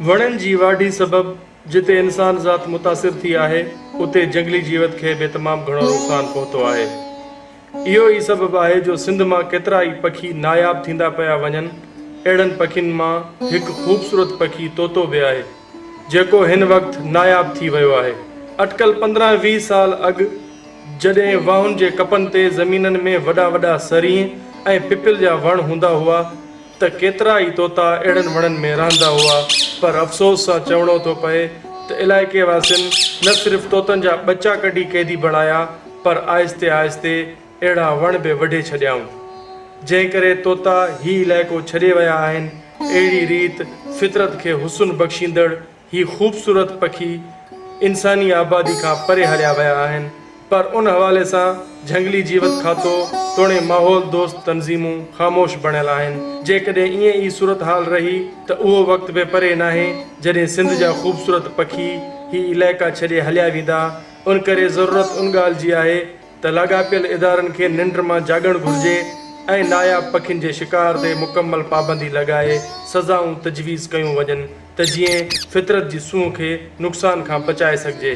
وڻن جي واڍي سبب جتي انسان ذات متاثر ٿي آهي، اتي جهنگلي جيوت کي به تمام گهڻو نقصان پهتو آهي. اهو ئي سبب آهي جو سنڌ مان ڪيترا ئي پکي ناياب ٿيندا پيا وڃن. اهڙن پکين مان هڪ خوبصورت پکي طوطو به آهي، جيڪو هن وقت ناياب ٿي ويو آهي. اٽڪل 15 20 سال اڳ جڏهن واهن جي ڪپن تي زمينن ۾ وڏا وڏا سرينهن ۽ پپل جا وڻ هوندا هئا ته ڪيترا ئي طوطا اهڙن وڻن ۾ رهندا هئا پر افسوس سان چوڻو ٿو پئي ته علائقي واسين نه صرف طوطن جا ٻچا ڪڍي قيدي بڻايا پر آهستي آهستي اهڙا وڻ به وڍي ڇڏيائون جنهن ڪري طوطا هي علائقو ڇڏي ويا آهن اهڙي ريت فطرت کي حسن بخشيندڙ هي خوبصورت پکي انساني آبادي کان پري هليا ويا آهن پر ان حوالي سان جهنگلي جيوت کاتو توڻي ماحول دوست تنظيمون خاموش بڻيل آهن جيڪڏهن ائين ئي صورتحال رهي ته اهو وقت به پري ناهي جڏهن سنڌ جا خوبصورت پکي هي علائقا ڇڏي هليا ويندا ان ڪري ضرورت ان ڳالهه جي آهي ته لاڳاپيل ادارن کي ننڊ مان جاڳڻ گهرجي ۽ ناياب پکين جي شڪار تي مڪمل پابندي لڳائي سزائون تجويز ڪيون وڃن ته جيئن فطرت جي سونهن کي نقصان کان بچائي سگهجي.